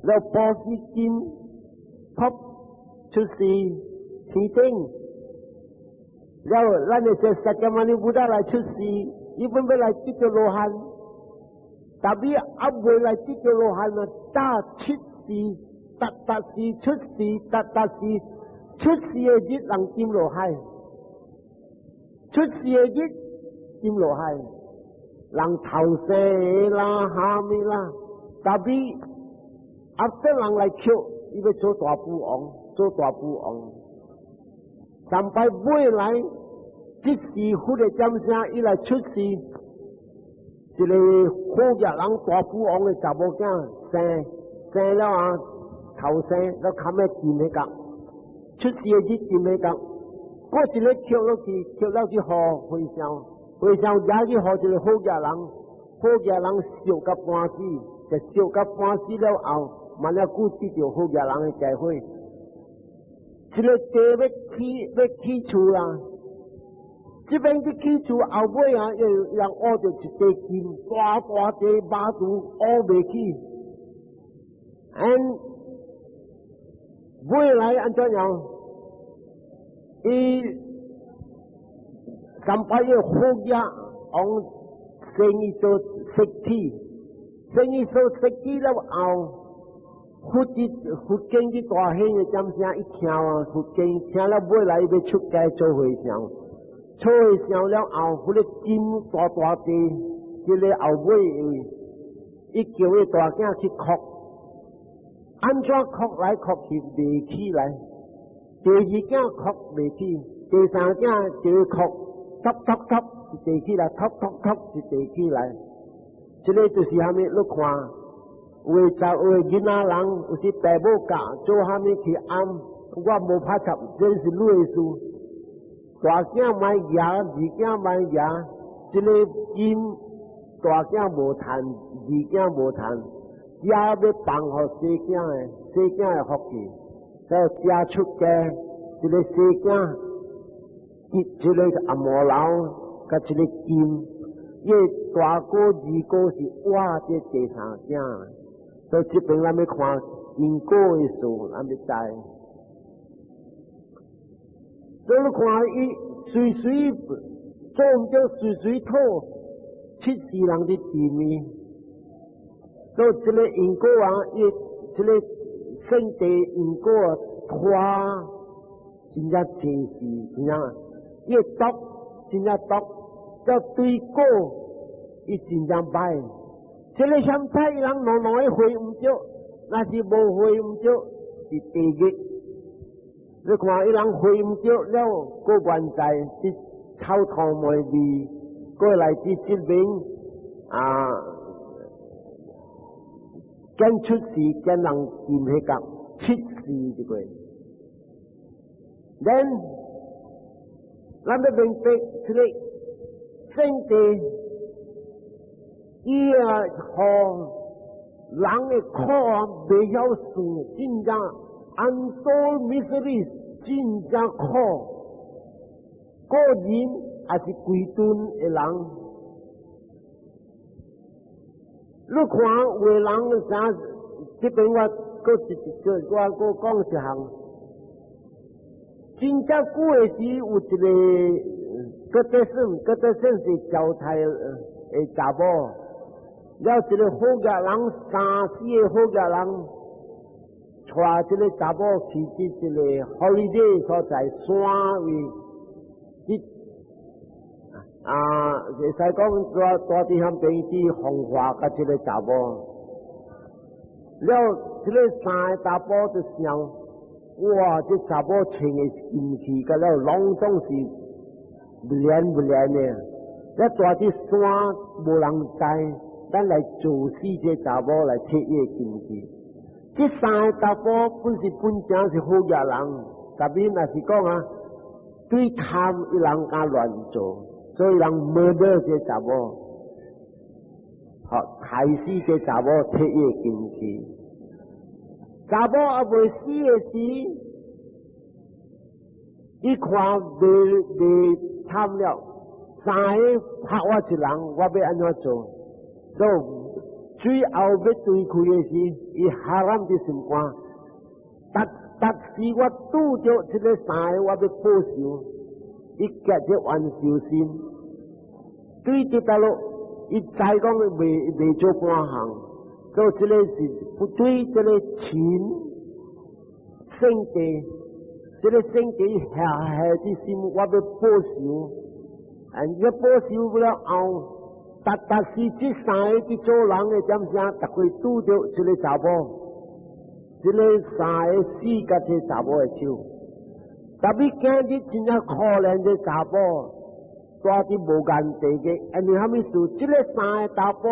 了布施金，噗出世天頂。了，咱的這釋迦牟尼佛來出世，伊本欲來得著羅漢，但係猶未來得著羅漢啊，早七世，逐逐世出世，逐逐世出世的日人沉落海，出世的日沉落海，人頭生啦，蝦米啦，但係後得人來捡，伊欲做大富翁，做大富翁。三擺尾來，這時佛的掌聲，伊來出世，一個好額人大富翁的查某囝生生了啊，頭生了較尾沉彼角，出世的日沉彼角，過一个捡落去，捡了去予和尚，和尚掠去予一個好額人，好額人燒甲半死，就燒甲半死了後，慢了久得著好額人的機會。這个地欲起欲起厝啦，這邊去起厝後尾啊，又人挖著一塊金，大大塊馬肚挖袂起。And 尾來按怎樣？伊三擺個好額往生伊做釋體，生伊做釋體了後。佛佇佛經佇大顯的掌聲一聽啊，佛經聽了尾來欲出家做和尚，做和尚了後，彼个金大大塊，這个後尾伊叫伊大囝去擴，按怎擴來擴去袂起來，第二囝擴袂起，第三囝就擴，突突突一地起來，突突突一地起來，這个就是蝦米？你看。有的查有的囡仔人，有時爸母教做蝦米去按，我無拍插，這是你的事。大囝莫夯，二囝莫夯，這个金大囝無趁，二囝無趁，也欲放予細囝的，細囝的福氣，所以遮出家，這个細囝得這个頷摩樓，佮這个金，伊大哥二哥是倚這第三囝。所以這邊咱欲看因果的事，咱欲知。所以你看伊隨隨做毋著，隨隨討，七世人佇地面。所以這个因果啊，伊這个聖地因果啊，拖真正濟世，真正伊毒真正毒，這對果伊真正歹。這个嫌菜人兩兩个回毋著，若是無回毋著，是地獄。你看伊人回毋著了，閣原在佇臭頭毛味，過來佇這邊啊，見出世見人沉彼角，七世這個。Then，咱欲明白這个聖地。伊啊，予人的苦啊，袂曉算，真正 untold misery，真正苦。個人抑是規陣的人，你看有的人啥？這邊我閣一一個，我閣講一項。真正久的時有一个葛德森，葛德森是招財的查某。了一个好額人，三四个好額人，帶這个查某去佇這个 holiday 所在山位，佇啊，會使講蹛蹛佇遐邊佇風化佮這个查某。了，這个三个查埔就想，哇！這查某穿的金器，佮了攏總是連不連的，了蹛佇山無人知。咱來做死這查某來提伊的金器。這三个查埔本是本正是好額人，特別若是講啊，對貪伊人敢亂做，所以人 murder 這查某，好害死這查某提伊的金器。查某猶未死的時，伊看袂袂慘了，三个拍我一人，我欲按怎做？所以最後欲對開的時，伊哈暗佇心肝，逐逐時我拄著這个三个，我欲報仇，伊結這冤仇心，對佇倒落，伊知講袂袂做半項，所以這个是不對這个情聖地，這个聖地下下的心，我欲報仇，啊，欲報仇了後，逐逐時這三个佇做人的點聲，逐個拄著這个查某，這个三个死佮這查某的手，特別今日真正可憐這查某，蹛佇無間地獄，因為啥物事？這个三个查埔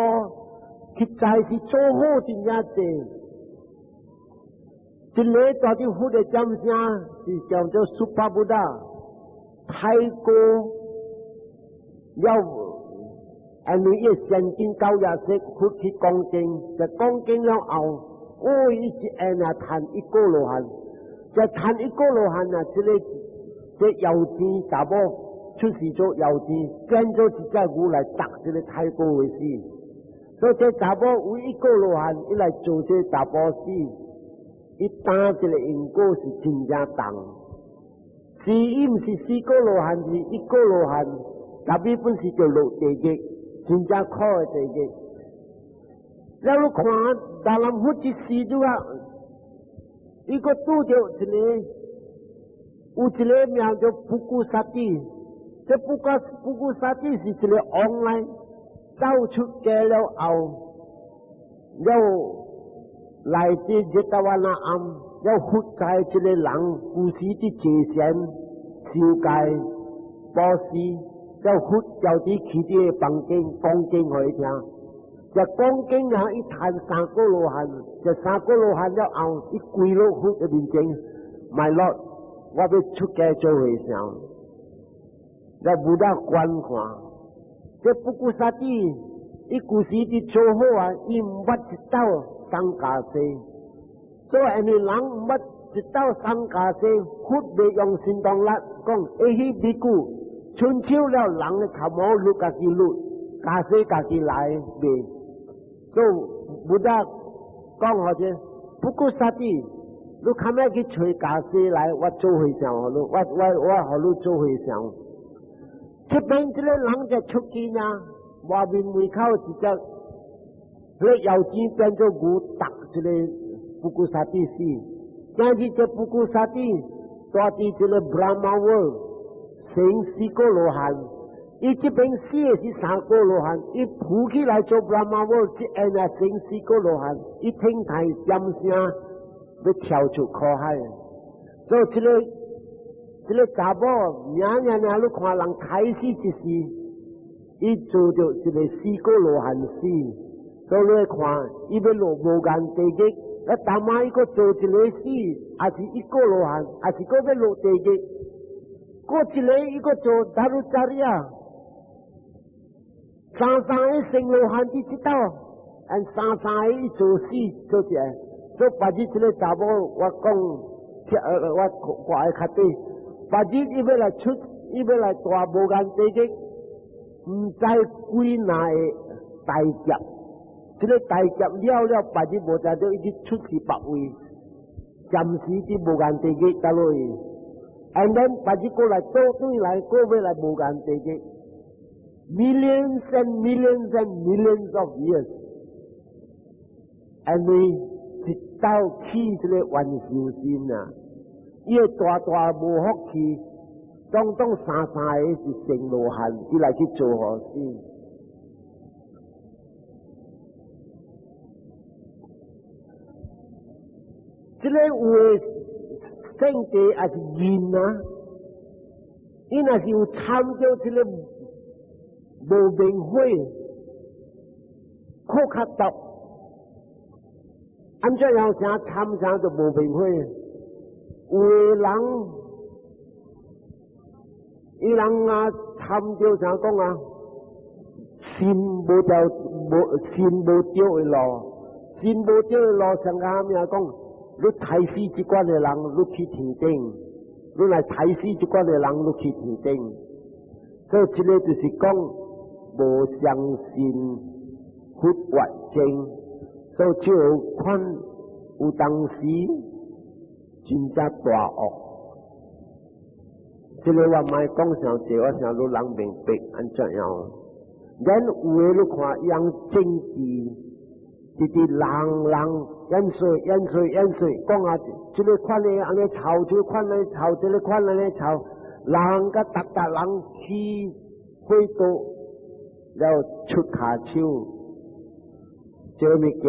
實在是做好真正濟，一个蹛佇佛的點聲是叫做 Suppabuddha，太過了。因為伊先經九廿歲，佛去講經，就講經了後，哦，伊一下啊，談一個羅漢，就談一個羅漢啊，這个這妖精查某出世做妖精，變做一隻牛來逐這个太過的死，所以這查某為一個羅漢，伊來做這查埔死，伊擔這个因果是真正重，是伊毋是四個羅漢，是一個羅漢，特別本是叫落地獄。真正苦的地獄，了你看，大人佛一死咗啊，伊閣拄著一个，有一个名叫布古薩蒂，這布古布古薩蒂是一个王來，走出家了後，了來至熱達瓦那庵，了佛在這个人，舊時佇坐禪修戒布施。叫佛叫佇去佇房間講經予伊聽，這講經啊，伊談三個羅漢，這三個羅漢了後，伊跪落佛的面前，My Lord，我欲出家做和尚，了 Buddha 觀看，這布古薩蒂，伊舊時佇做好啊，伊毋捌一道送袈裟，所以因為人毋捌一道送袈裟，佛袂用神通力講，會彼比丘。伸手了，人的頭毛擼家己擼，袈裟家己來袂。所以 Buddha 講好者，布古薩蒂，你較欲去揣袈裟來，我做和尚予你，我我我予你做和尚。這邊這个人就出去呢，外面門口一隻，那妖精變做牛逐這个布古薩蒂死。今日這布古薩蒂蹛佇這个 Brahma world。成四個羅漢，伊這邊死的是三個羅漢，伊浮起來做 Brahma world，這下啊成四個羅漢，伊聽台點聲欲跳出苦海，所以這个這个查某，爾爾爾，你看人開始一時，伊做著一个四個羅漢死，所以你看，伊欲落無間地獄，啊，淡仔伊閣做一个死，也是一個羅漢，也是閣欲落地獄。過一个伊閣做 Darucariya，三三个聖羅漢佇這道，按三三个伊做死做一个，做別日這个查某，我講，我掛在較底，別日伊欲來出，伊欲來大無間地獄，毋知幾若个大劫，這个大劫了了，別日無知著伊去出世別位，暫時佇無間地獄倒落去。And then 別日過來倒轉來，過欲來無間地獄，millions and millions and millions of years，and 一道起這個冤仇心啊，伊個大大無福氣，總總三三个是聖羅漢，伊來去做好事。這個有的聖地也是人啊，伊若是有參著這个無明火，苦較毒，按怎樣啥參啥就無明火？有的人，伊人啊參著啥講啊？心無條無心無著的路，心無著的路，像啥物啊講？你刣死這款的人，你去天頂；你來刣死這款的人，你去天頂。所以這个就是講無相信佛法經。所以這款有當時真正大惡。這個我莫講上濟，我想你人明白按怎樣。咱有的你看用政治，直直人人演說演說演說，講啊，這個款的按呢吵，這個款按呢吵，這個款按呢吵，人佮逐逐人起火刀，了出跤手，這個物件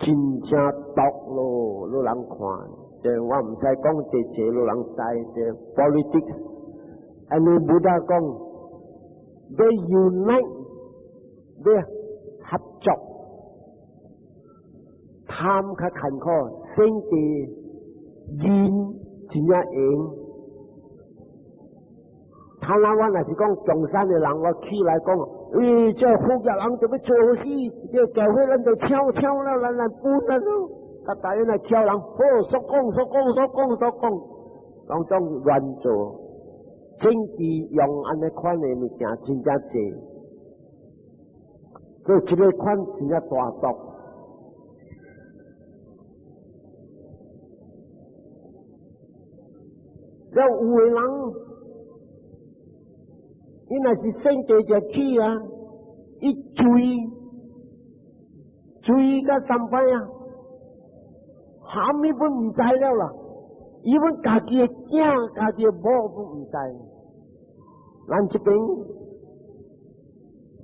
真正毒咯，你人看，這我毋使講濟濟，你人知這 politics。按呢 Buddha 講，欲 unite，欲合作，貪較艱苦，勝地仁真正閒。他那我若是講中山的人，我起來講，欸，這福建人就欲做好事，這教會咱就搶搶了，咱來分了咯。啊，大家來挑人，好，說講說講說講說講，攏總亂做。政治用按呢款的物件真正濟，所以這個款真正大毒。了有的人，伊若是性地就起啊，伊醉醉甲三擺啊，啥物攏毋知了啦，伊阮家己的囝、家己的某攏毋知。咱這邊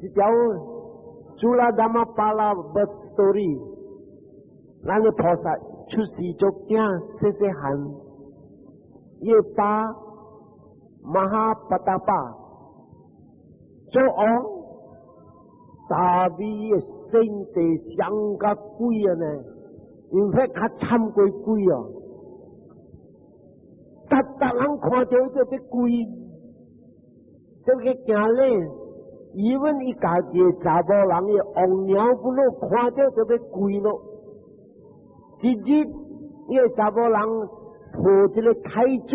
一條 Cula Dhammapala birth story，咱的菩薩出世做囝細細漢，伊的爸 Mahapatapa 做王，大美的性地上甲鬼啊呢，因為較慘過鬼哦，逐逐人看著伊就欲跪，就去行禮，伊阮伊家己的查某人的王娘不落看著就欲跪咯。一日，伊的查某人抱一個太子，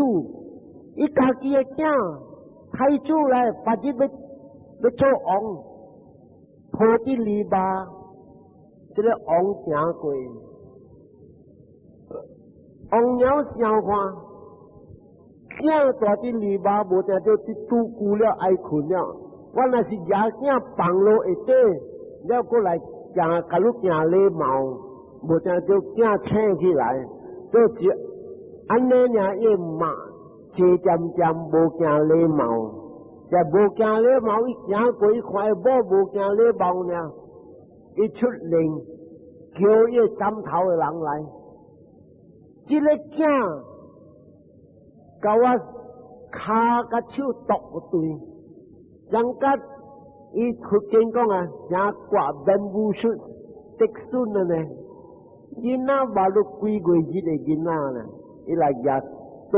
伊家己的囝太子來，別日欲欲做王，抱佇籬笆，這個王行過，王娘想看，囝蹛佇籬笆，無定著佇拄久了愛睏了。我若是舉囝放落下底，了閣來行，共你行禮貌，無定著囝醒起來，就是按呢爾伊媽坐恬恬無行禮貌，若無行禮貌，伊行過伊看伊某無行禮貌爾，伊出令叫伊斬頭的人來，這個囝共我跤佮手剁斷，人家伊福建講啊，啥割 bamboo shoot 竹筍啊呢？囡仔活了幾月日的囡仔呢？伊來舉刀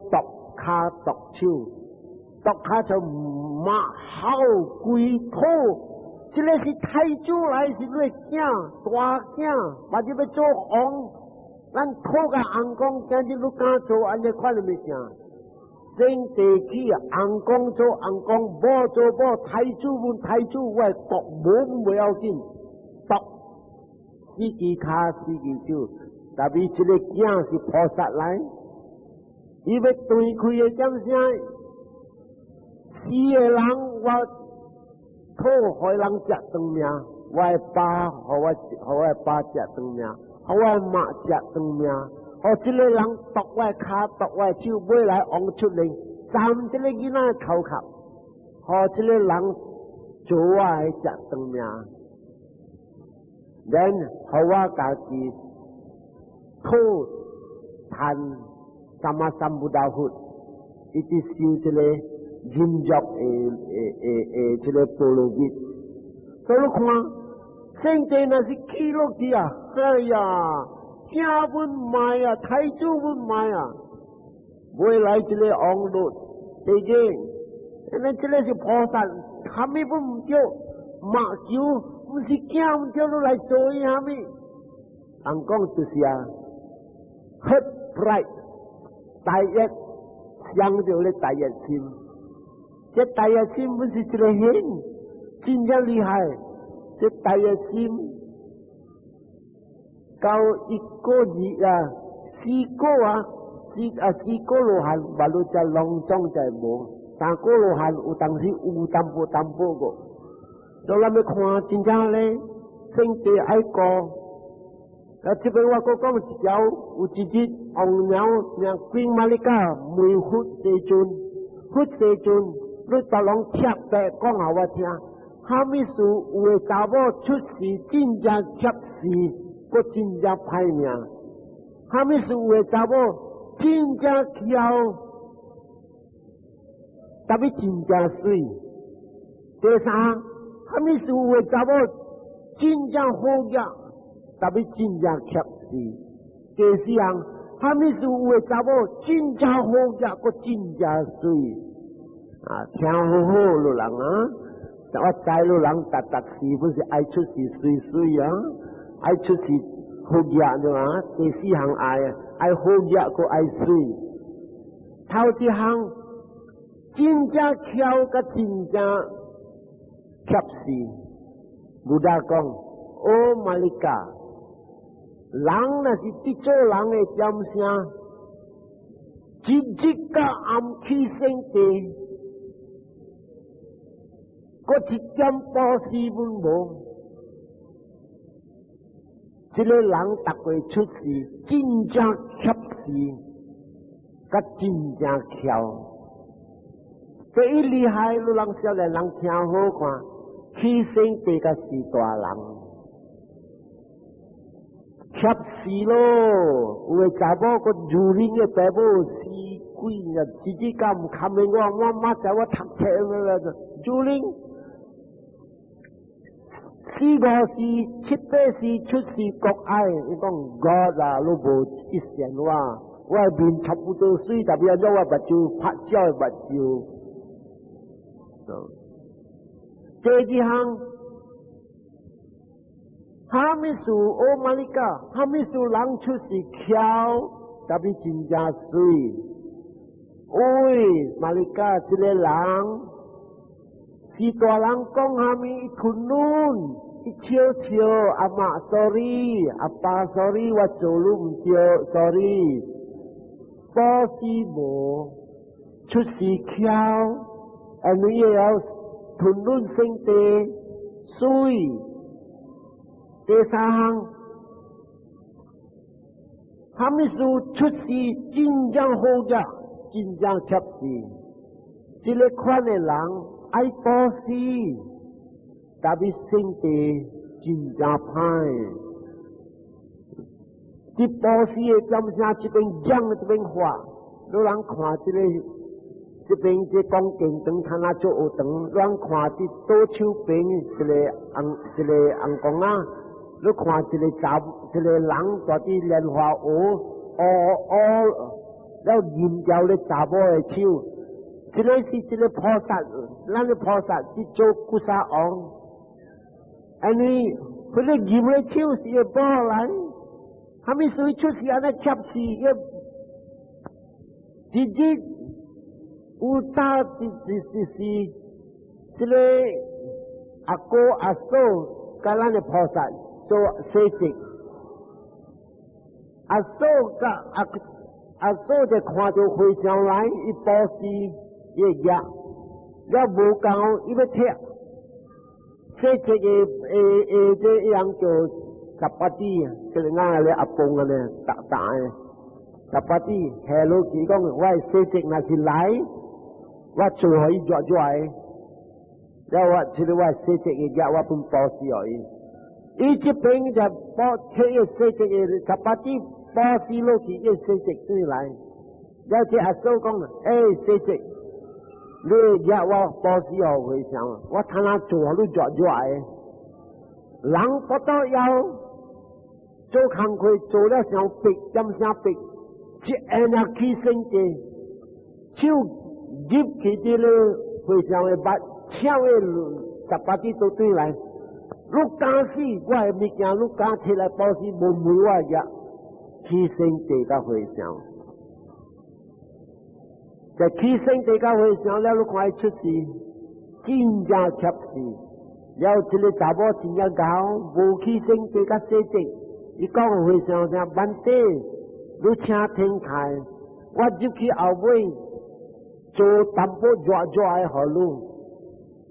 剁跤剁手，剁跤就罵吼規土，這個是太子來，是你的囝大囝，或者欲做王，咱討共翁講，今日你敢做按呢款的物件？先地起啊，翁公做翁公，某做某，太子阮太子，我的國母袂要緊，剁四支跤四支手，特別這個囝是菩薩來，伊欲斷開的點聲，四個人我討予人食長命，我的爸予我予我的爸食長命，予我的媽食長命。予這個人剁我的跤，剁我的手，尾來王出來，斬這個囡仔頭殼，予這個人做我的食長命，然予我家己討嘆 Samma Sambuddha 佛，一直修這個忍辱的的的的這個波羅蜜。所以你看，聖地若是起落去啊，哎呀！囝阮賣啊，太子阮賣啊，未來這個王律，對不對？那這個是菩薩，啥物攏毋對，馬球毋是囝毋對，你來做伊啥物？人講就是啊，hurt pride，大欲傷著咧大欲心，這大欲心不是一個形，真正厲害，這大欲心。到一個月啊，四個啊，四啊四個羅漢，嘛你就攏總就無，三個羅漢有當時有淡薄淡薄個，所以咱欲看真正咧，聖地愛顧。啊，這邊我閣講一條，有一日王鳥名 Queen Malika 問佛世尊，佛世尊，你逐攏特別講予我聽，啥物事有的查某出世真正怯死，閣真正歹命？啥物事有的查某真正巧，tapi 真正媠？第三，啥物事有的查某真正好額，tapi 真正怯死？第四項，啥物事有的查某真正好額，閣真正媠？啊，聽好好，老人啊！我知老人逐逐時不是愛出世媠媠啊，愛出世好額對嘛？第四項愛愛好額，閣愛媠。頭一項真正巧，佮真正怯死。Buddha 講：哦，Malika，人若是佇做人的點聲，一日到暗起勝地，閣一點布施攏無。這个人逐過出世，真正怯死，佮真正巧。第一厲害，你人少年人聽好看，起勝地佮是大人。怯死咯！有的查某閣如恁的爸母死鬼啊！自己敢毋堪的我，我媽知我讀冊了，如恁四五時、七八時出世國愛，伊講我啊，攏無一線我，我的面差不多媠，tapi 按怎我目睭拍鳥的目睭。第二項。啥物事哦 Malika，啥物事人出世巧，tapi 真正媠。喂，Malika，這个人是大人講啥物，伊吞軟，伊笑笑，阿媽 sorry，阿爸 sorry，我做愈毋對，sorry。布施無出世巧，因為要吞軟勝地媠。第三項，啥物事出世真正好額，真正怯死。這个款的人愛布施，tapi 勝地真正歹。佇布施的點聲，這邊講這邊畫，你人看這个這邊這講經堂，看哪做學堂，咱看佇左手邊一个紅一个紅公仔。你看一个查一个人蹛佇蓮花湖，烏烏了認掉咧查某的手，這个是這个菩薩，咱的菩薩去做固薩王，因為彼个認的手是會保來，啥物事出世按呢怯死，一日有早是是是是，這个阿哥阿嫂佮咱的菩薩做洗淨，阿嫂佮阿阿嫂就看著和尚來，伊布施伊會額，了無夠，伊欲拆，洗淨的的的這人叫十八子，這個俺咧阿公按呢，大大的十八子下落去講，我的洗淨若是來，我做予伊熱熱的，了我這个我洗淨的額，我分布施予伊。伊這邊就布提伊洗淨的十八子布施落去，伊洗淨轉來。了這阿嫂講，欸，洗淨，你額我布施予和尚，我睇哪做予你熱熱的。人不到要做工課做了傷迫，點聲迫，一下若起勝地，手入去佇咧和尚的襪，搶的十八子都轉來。你敢死，我的物件你敢提來布施，無問我額，起勝地佮和尚，在起勝地佮和尚了，你看伊出世，真正怯死。了，這个查某真正𠢕，無起勝地佮洗淨，伊講非常聽，Bhante，你請停開，我入去後尾做淡薄熱熱的予你。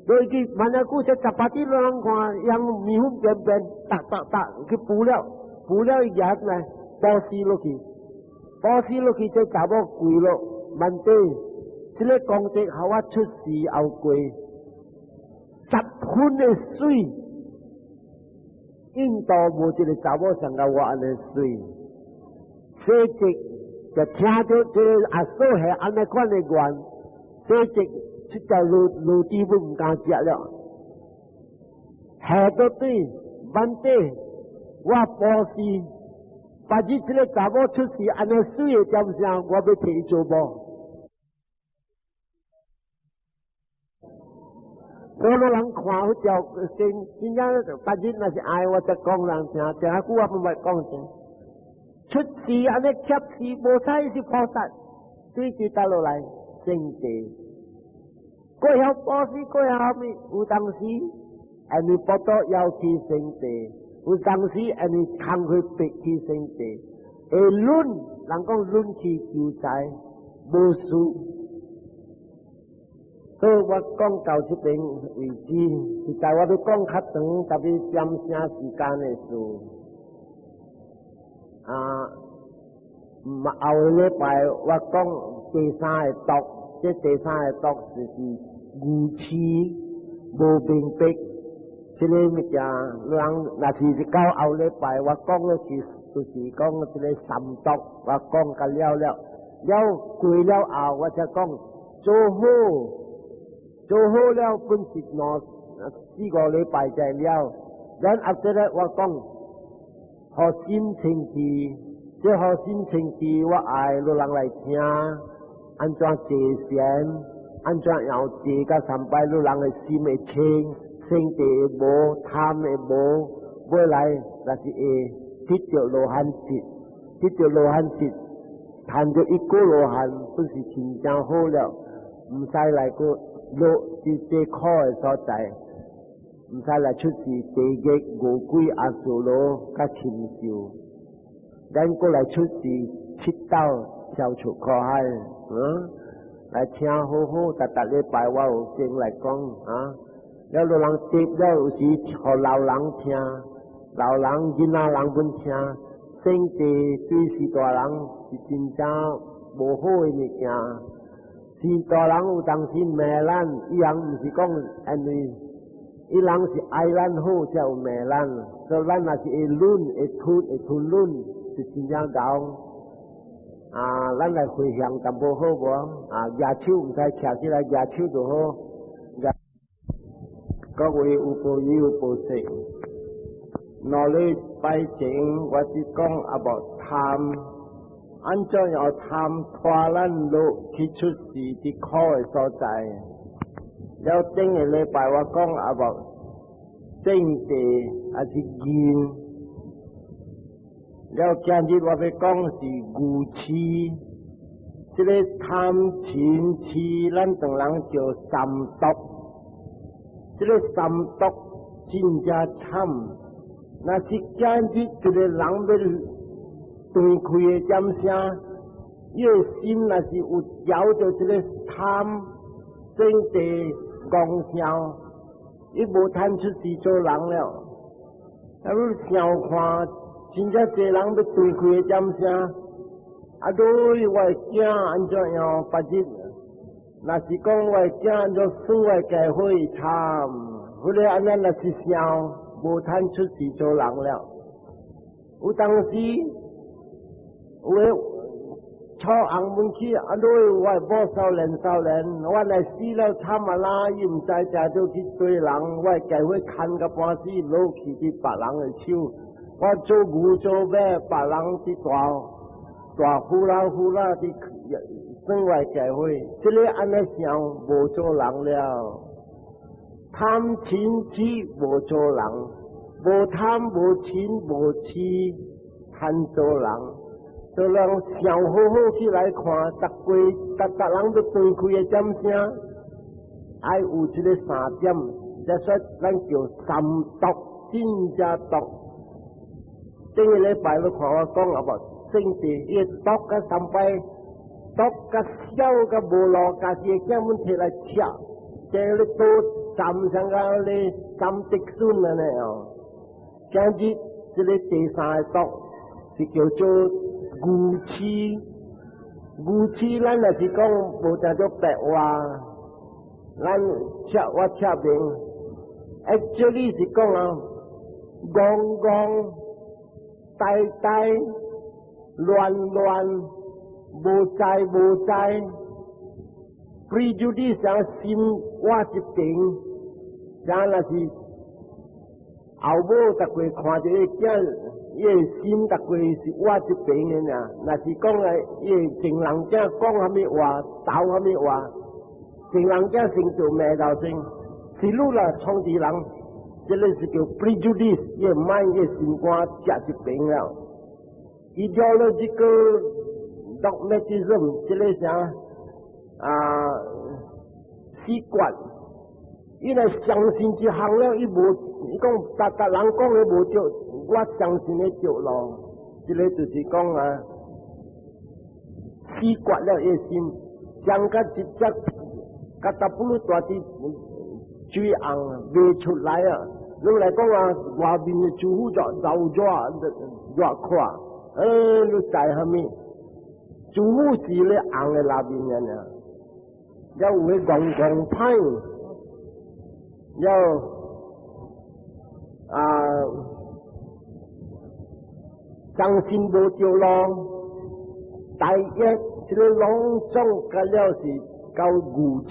所以佢萬一古這 chapati 攏人看，用麵粉扁扁，打打打去補了，補了伊夾來，布施落去，布施落去，這查某跪落，Bhante，這个功德予我出世後過，十分的媠，印度無一个查某像佮我按呢媠，世直就聽著這个阿嫂係按呢款的願，世直出條路路地都毋敢食了，下到對，Bhante，我布施，別日這个查某出世按呢媠的點聲，我欲提伊做某。所有人看彼條真真正別日若是愛我才講人聽，聽下久我毋捌講聽。出世按呢怯死，無彩是菩薩，對佇倒落來聖地。過曉布施，過曉物，有當時因為佛陀要去聖地，有當時因為工課逼去聖地，會論人講論去求財，無輸。所以我講到這邊為止，實在我欲講較長，特別點聲時間的事。啊，後個禮拜我講第三个毒，這第三个毒就是愚癡無明白，這个物件人若是到後禮拜我講落去，就是講這个三毒，我講甲了了，了過了後我才講做好。做好了，本是兩四個禮拜就了。然後這個我講，予心清氣，這予心清氣，我愛予人來聽，按怎坐禪，按怎樣坐甲三擺，予人的心會清，身體會無貪會無，尾來若是會得著羅漢智，得著羅漢智，趁著一果羅漢，本是真正好了，毋使來閣落佇這苦的所在，毋使來出世地獄、餓鬼、阿修羅、佮禽獸，咱閣來出世七道消除苦海，嗯，來聽好好，逐逐禮拜我有先來講啊，了予人得了有時予老人聽，老人囡仔人本聽，聖地對序大人是真正無好的物件。序大人有當時罵咱，伊人毋是講因為伊人是愛咱好才有罵咱，所以咱若是會忍會吞會吞忍，是真正𠢕。啊，咱來回向淡薄好無？啊，舉手毋使徛起來，舉手就好。各位有朋友報識，兩禮拜前我是講阿無貪，按怎樣貪拖咱落去出世佇苦的所在。了頂個禮拜我講阿無正地還是見，了今日我欲講是愚癡，這个貪嗔癡，咱唐人叫三毒。這个三毒真正慘，若是今日一个人欲斷氣的點聲，伊的心若是有著著這个貪、正地、戇想，伊無通出世做人了。啊，你想看，真正濟人欲斷氣的點聲，啊，你我的囝按怎樣？別日，若是講我的囝按怎耍我的家伙慘，彼个按呢若是想，無通出世做人了。有當時有的坐紅門去，啊，你我的某少年少年，我若死了慘啊啦，伊毋知食著去對人，我的家伙牽甲半死，落去佇別人的手。我做牛做馬，別人佇大大呼啦呼啦佇耍我的家伙，這个按呢想無做人了。貪嗔癡無做人，無貪無嗔無癡，通做人。做人想好好起來看，逐過逐逐人欲斷氣的點聲，愛有這个三點，這說咱叫三毒，真正毒。頂個禮拜你看我講啊無？聖地伊毒甲三擺，毒甲小甲無路，家己的囝們提來吃，這個刀斬上個咧斬竹筍按呢哦。今日這個第三個毒是叫做愚癡，愚癡咱若是講無聽著白話，咱赤我赤明，actually 是講啊，戇戇呆呆。亂亂無知無知，prejudice 上心我一邊，啥若是後母逐過看著伊囝，伊的心逐過是我一邊的爾。若是講來，伊的情人囝講啥物話，鬥啥物話，情人囝先做罵頭先，是愈啦創治人，這個是叫 prejudice，伊的 mind 伊的心肝食一邊了。ideological dogmatism 這個啥啊？死決，伊若相信一項了，伊無，伊講逐逐人講的無對，我相信的對咯。這個就是講啊，死決了伊心，將甲一隻甲達不魯大滴水紅袂出來啊！你來講啊，外面的師傅就流熱熱看。欸，你知蝦米？師傅是咧紅的內面爾，了有個戇戇歹，了啊，相信無對路，大約這個攏總加了是到愚癡。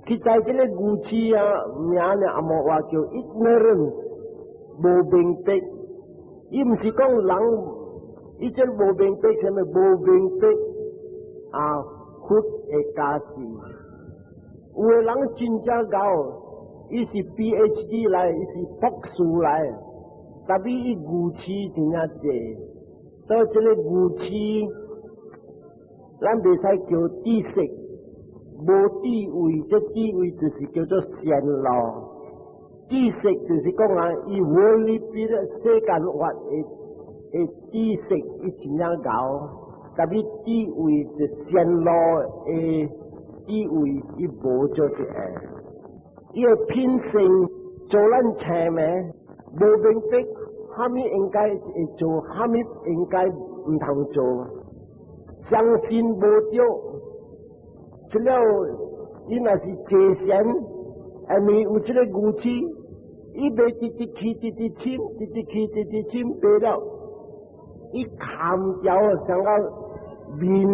實在這個愚癡啊，名呢阿摩話叫 ignorance，無明白。伊毋是講人，伊這無明白啥物？無明白啊，佛的教示。有的人真正𠢕，伊是 PhD 來，伊是博士來，但是伊愚癡真正濟。所以這個愚癡，咱袂使叫知識，無智慧，這智慧就是叫做善路。知識就是講啊，伊無你比世間法的知識，伊真正𠢕，但是智慧就善路的智慧，伊無做一個。伊的品性做咱清明，無明白，蝦米應該會做，蝦米應該毋通做，相信無對，這了伊若是坐禪，因為有這個愚癡。伊袂直直去，直直深，直直去，直直深，白了。伊砍掉像個面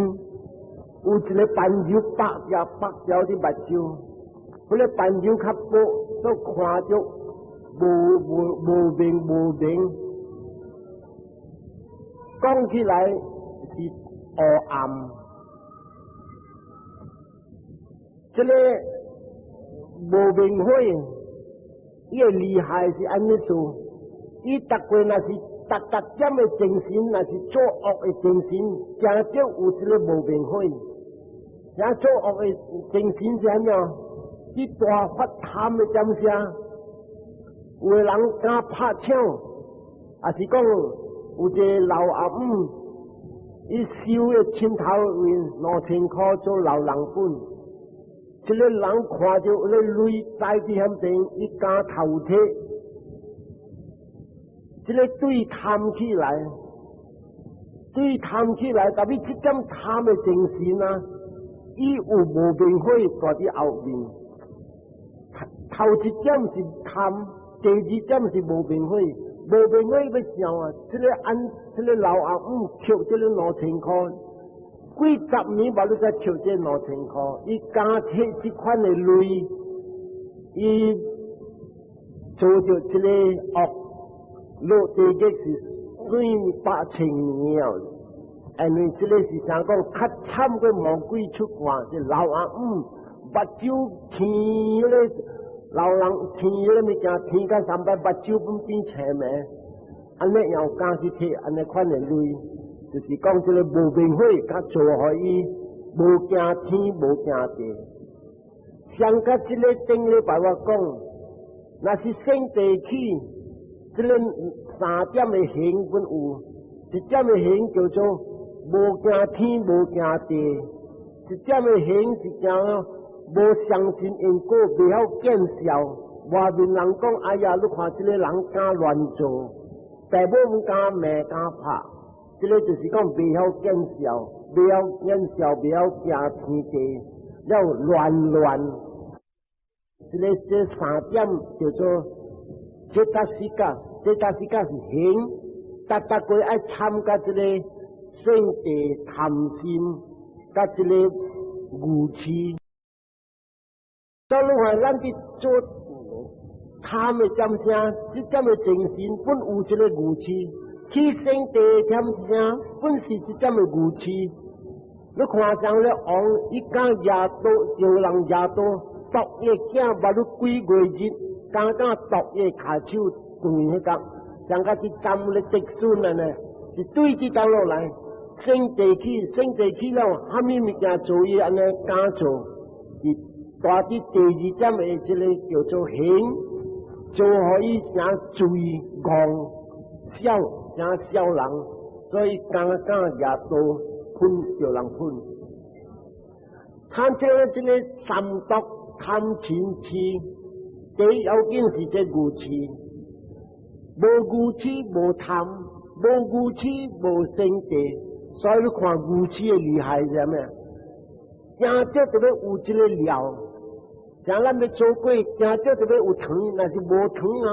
有一個斑鳩白條白條佇目睭，彼個斑鳩較薄，都看著無無無明無明。講起來是黑暗。這個無明火。伊個厲害是按呢做？伊逐過若是逐逐點的精神，若是做惡的精神，誠少有這個無明火。啥做惡的精神是按怎？去大發貪的點聲，有的人敢拍搶，抑是講有一個老阿姆，伊收的錢頭為2000箍做老人本。這個人看著那鐳在佇遐邊，伊敢偷提，這個對貪起來，對貪起來，但是這點貪的精神啊，伊有無明火蹛佇後面。頭一點是貪，第二點是無明火，無明火欲想啊，這個按這個老阿姆抾這個2000箍。幾十年無你再抾這2000箍，伊敢提這款的鐳，伊做著這個惡，落地獄是算百千年哦。因為這個是啥講，較慘過魔鬼出汗，是老阿姆目睭青咧，老人青咧物件，青甲三擺目睭攏變青暝，按呢又敢去提按呢款的鐳。就是講這個無明火，較做予伊無驚天無驚地。上甲這個頂禮拜我講，若是聖地去，這個三三點的行本有，一點的行叫做無驚天無驚地，一點的行是驚無相信因果，袂曉見笑。外面人講，哎呀，你看這个人敢亂做，爸母敢罵敢拍，這个就是講袂曉見笑，袂曉見笑，袂曉驚天地，了亂亂。這个這三點叫做 cetasika，cetasika 是行，逐逐個愛參加這个勝地貪心，佮這个愚癡。到你看咱佇做貪的點聲，這點的精神本有這个愚癡，起勝地點聲本是這點的愚癡。你看上咧王，伊敢舉刀，叫人舉刀，剁伊囝捌了幾月日，敢敢剁伊跤手斷彼個，像甲佇斬咧竹筍按呢，是對佇倒落來，勝地起，勝地起了，蝦米物件做伊按呢敢做，是大佇第二點的這个叫做行，做予伊誠醉戇痟，誠痟人，所以敢敢舉刀噴叫人噴。貪這個三毒貪嗔癡，第一要緊是這愚癡，無愚癡無貪，無愚癡無勝地，所以你看愚癡的厲害是啥物？驚著特別有這个料，像咱欲做粿，驚著特別有糖，若是無糖啊，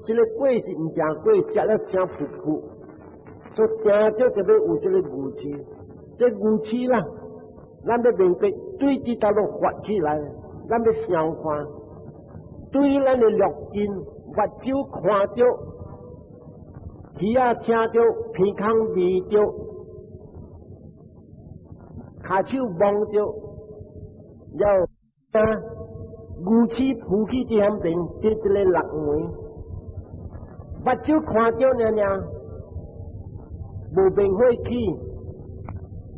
這个粿是毋成粿，食了誠噗噗。所以驚著特別有這个愚癡，這愚癡啦，咱欲明白對佇佗落發起來，咱欲想看，對咱的六根，目睭看著，耳仔聽著，鼻孔聞著，跤手摸著，了啊，愚癡浮起佇遐邊，佇這个六門，目睭看著爾爾，無明火起，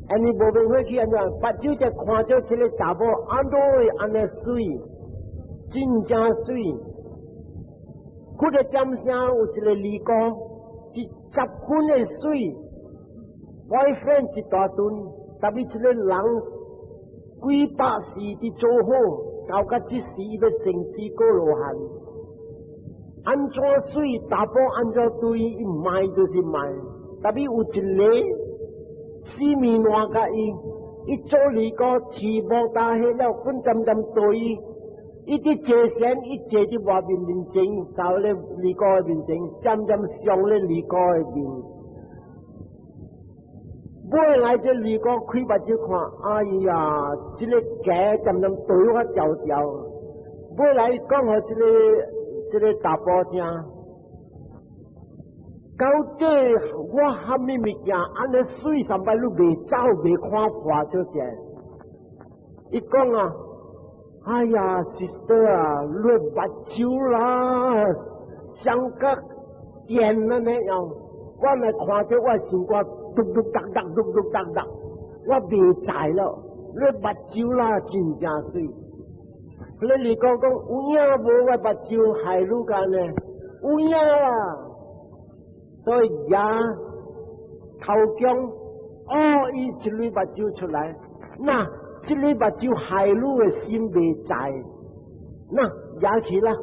按呢無明火起按怎？目睭就看著這个查某按怎會按呢媠，真正媠。彼个點聲有一个尼姑，是十分的媠，boyfriend 一大陣，特別這个人幾百世佇做好，到甲這時欲成四果羅漢。按怎媠，查埔按怎對伊，毋愛就是毋愛。特別有一个死命爛共伊，伊做尼姑慈無大喜了，本漸漸對伊，伊佇坐禪，伊坐佇外面面前，走咧尼姑的面前，漸漸上咧尼姑的面。尾來這尼姑開目睭看，哎呀，這个雞漸漸對我條條。尾來講予這个查埔聽，到底我蝦米物件按呢媠三擺你袂走袂看破就這。伊講啊，哎呀，sister 啊，你目睭啦，像個電按呢樣，我來看著我心肝嘟嘟噠噠嘟嘟噠噠，我袂在了，你目睭啦真正媠。你尼姑講有影無？我目睭害你干呢？有影啦。所以舉頭鏡，哦，伊一蕊目睭出來，那這蕊目睭害你的心袂在，那舉起啦。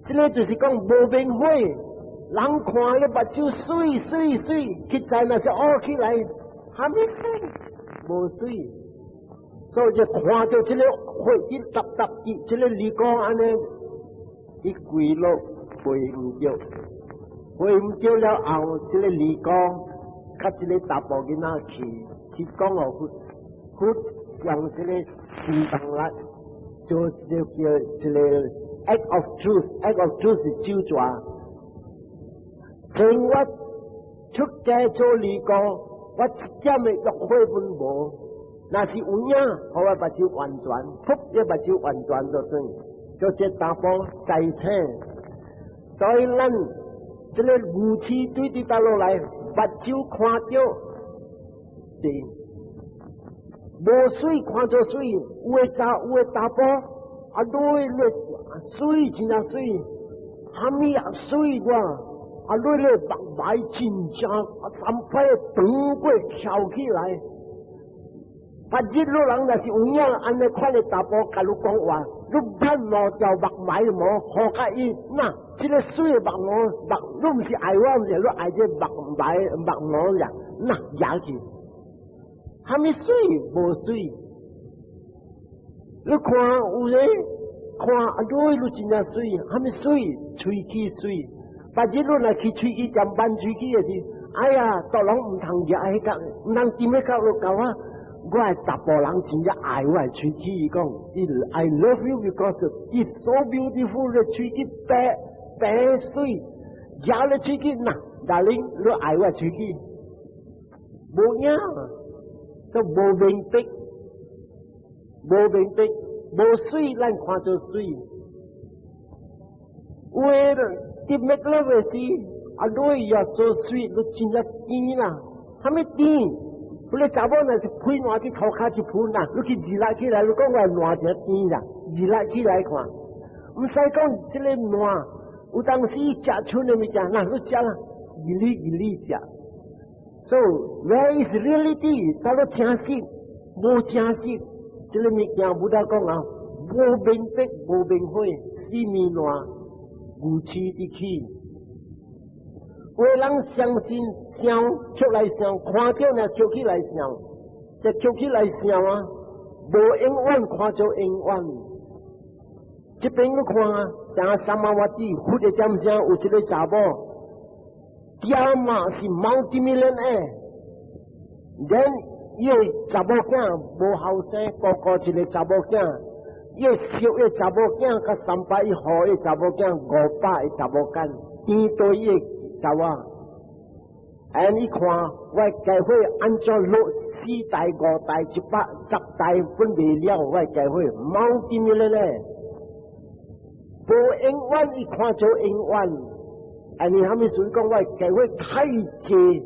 這个就是講無明火，人看你目睭媠媠媠，去在那就哦起來，蝦米媠？無媠。所以就看著這个火一沓沓，伊這个尼姑按呢，伊跪落回毋著，回毋著了後，這个尼姑佮這个查埔囡仔去，去講予佛，佛用這个行動力做這個叫這个 act of truth，act of truth 是咒詛。從我出家做尼姑，我一點的欲火攏無。若是有影，予我目睭完全，噗，伊目睭完全就轉，叫這查埔在醒。所以咱這个愚癡對佇佗落來，目睭看著是無媠看做媠，有的查有的查埔，啊，女的媠真正媠，蝦米啊媠我？啊，你咧目眉真正三擺長過翹起來。別日你人若是有影按呢款的查埔，共你講話，你捌兩條目眉毛，予共伊，那這个媠的目毛目，你毋是愛我，毋是你愛這目眉目毛呀？那舉去，蝦米媠無媠？你看有咧，看啊，你你真正媠，蝦米媠？喙齒媠。別日你若去喙齒店挽喙齒的時，哎呀，都攏毋通舉彼個，毋通掂彼個落搞啊！我的查埔人真正愛我的喙齒，伊講，伊 I love you because it's so beautiful。你喙齒白白媠，舉咧喙齒，嗱，darling，你愛我喙齒，無影，都無明白，無明白，無媠，咱看做媠。有的佇 make love 的時，啊，你也 so sweet，你真正甜啦，蝦米甜？你查某若是噴爛佇塗跤一噴啦，你去熱來起來，你講我爛誠甜啦，熱來起來看，毋使講這个爛，有當時食賰的物件，那你食啦，一粒一粒食。So where is reality？到了真實，無真實，這个物件無得講啊，無明白，無明悔，死物爛，牛鼠佇起。有的人相信想出來想，看著呢跳起來想，這跳起來想啊，無永遠看做永遠。這邊你看啊，像三馬瓦蒂，佛的點聲有一個查某，爹媽是 multi-millionaire，then 伊个查某囝無後生，孤孤一個查某囝，伊個小个查某囝佮三百一號个查某囝，500個查某囝，顛倒伊个查某。哎，你看我教會按怎落四代、五代、110代分袂了，我教會 multi-millionaire，無永遠伊看做永遠。哎，你蝦米事講我教會太濟，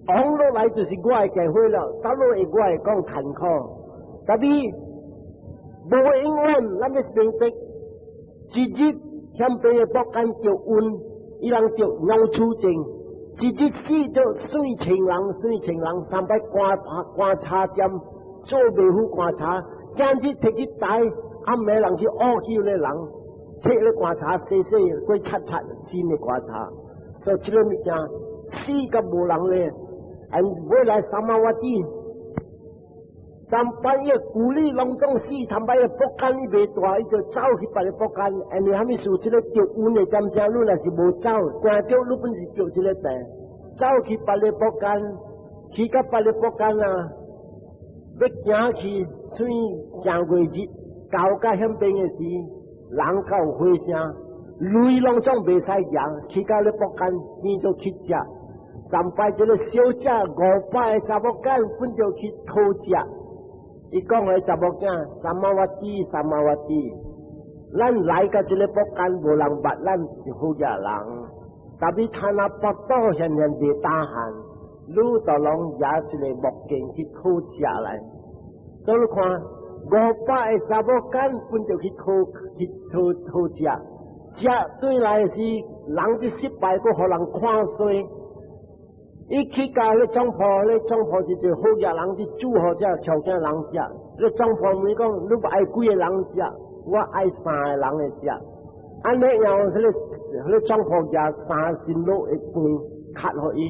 往落來就是我的教會了，倒落會我會講艱苦，tapi 無永遠，咱欲明白，一日欠病的木間著瘟，伊人著尿出症。一日死著四千人，四千人三擺棺棺柴店做袂赴棺柴，今日提去台，暗暝人去惡休的人，提咧棺柴洗洗，過擦擦新的棺柴，所以這个物件死甲無人咧，按未來三馬瓦蒂，三擺伊舊里攏總死，三擺伊木間伊袂大，伊就走去別个木間，因為蝦米事？這个著瘟的點聲，你若是無走，驚著你本是著這个病，走去別个木間，去到別个木間啊，欲行去算正月日，到甲遐邊的時，人較有火聲，鐳攏總袂使行，去到咧木間變做乞食，三擺這个小姐500個查某囝分著去討食。伊講予查某囝，三馬瓦蒂，三馬瓦蒂，咱來到這个木間無人捌咱是好額人，tapi 他若腹肚現現袂打寒，你就攏舉一個木鏡去討食來。所以你看，500個查某囝分著去討去討討食，食對來是人佇失敗，閣予人看衰。伊去共彼總鋪，彼總鋪是一個好額人佇煮予這條件人食。彼總鋪問講，你愛幾个人食？我愛三个人來食。按呢樣，彼个總鋪舉三新滷的飯，較予伊，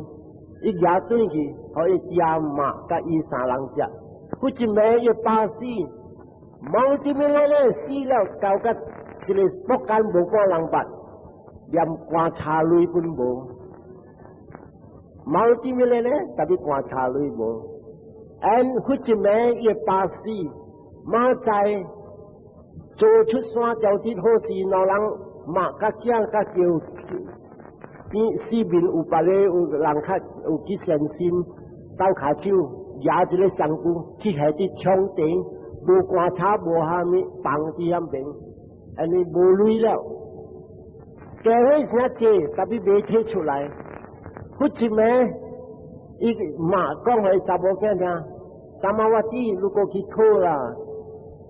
伊舉轉去，予伊爹媽佮伊三人食。佢一暝伊巴死，multi-millionaire 死了，交甲一个木間無半人捌，連棺柴鐳本無。multi-millionaire，tapi 棺柴鐳無。and 佢一暝伊巴死，馬仔做出山條啲好事，兩人媽佮囝佮叫，邊四面有別个有人較有去善心，鬥跤手舉一个香菇去下佇窗頂，無棺柴無蝦米放佇遐邊，按呢無鐳了。教會誠濟，tapi 袂提出來。佢一暝，伊媽講予查某囝聽，三馬瓦蒂如果去討啦，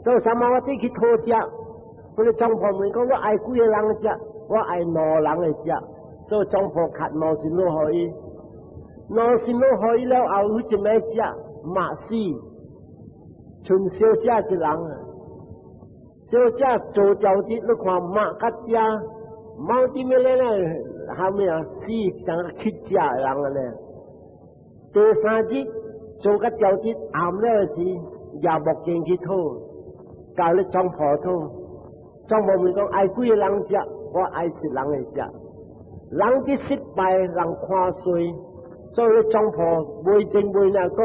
所以三馬瓦蒂去討食，彼个總鋪問講我愛幾个人食，我愛兩人來食，所以丈婆磕兩身落予伊，兩身落予伊了後，彼一暝食肉死，賰小姐一人啊，小姐做調節，你看肉較食，貓點樣咧咧，後面啊死像乞食的人按呢。第三日做個調節暗了時，也木鏡去討，交咧丈婆討，丈婆問講愛幾个人食，我愛一人會食。人佇失敗，人看衰，所以丈婆袂正袂領講，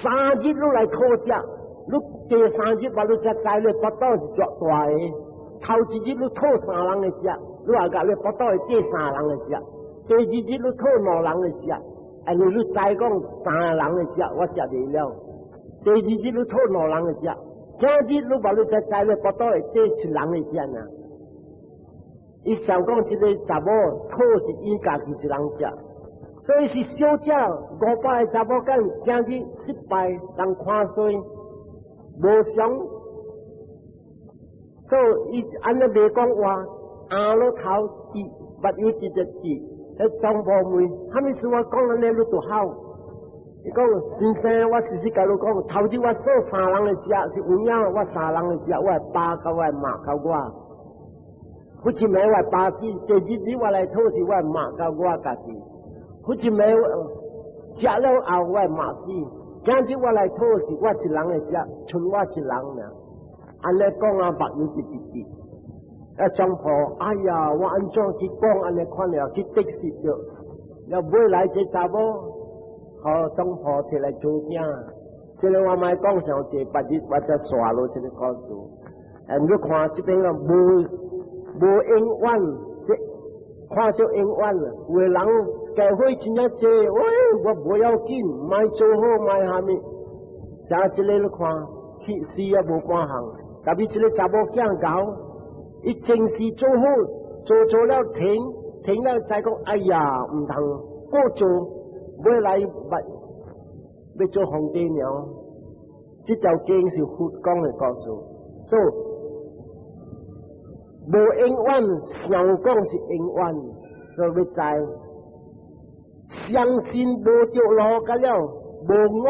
三日你來討食，你第三日把你才知你腹肚是偌大个。頭一日你討三人的食，你也共你腹肚會綴三人的食。第二日你討兩人的食，因為你知講三人的食，我食袂了。第二日你討兩人的食，今日你把你才知你腹肚會綴一人的食呢。伊想講這个查某討是伊家己一人食，所以是小姐500個查某囝今日失敗，人看衰，無常。所以伊按呢袂講話，阿落頭滴，目有一隻滴，彼丈婆問，啥物事我講按呢你就好。伊講先生，我事實共你講，頭日我說三人的食是有影，我三人的食，我的爸佮我的媽佮我。彼一暝我爸死，第二日我來討是我的媽佮我家己。彼一暝食了後我的媽死，今日我來討是我一人的食，賰我一人爾。按呢講啊，目有一滴滴。啊，丈婆，哎呀，我按怎去講按呢款了，去得失著。了尾來這查某，予丈婆提來做囝。這个我莫講上濟，別日我才煞落這个故事。欸，你看這邊啊，無無永遠，這看做永遠啦。有的人教會真正濟，喂，我無要緊，莫做好，莫蝦米。像這个你看，去死也無半項。特別這个查某囝𠢕，伊前世做好，做做了停，停了再講，哎呀，毋通閣做，尾來欲做皇帝娘。這條經是佛講的故事，所以無永遠，想講是永遠，所以欲知，相信無著路個了，無我，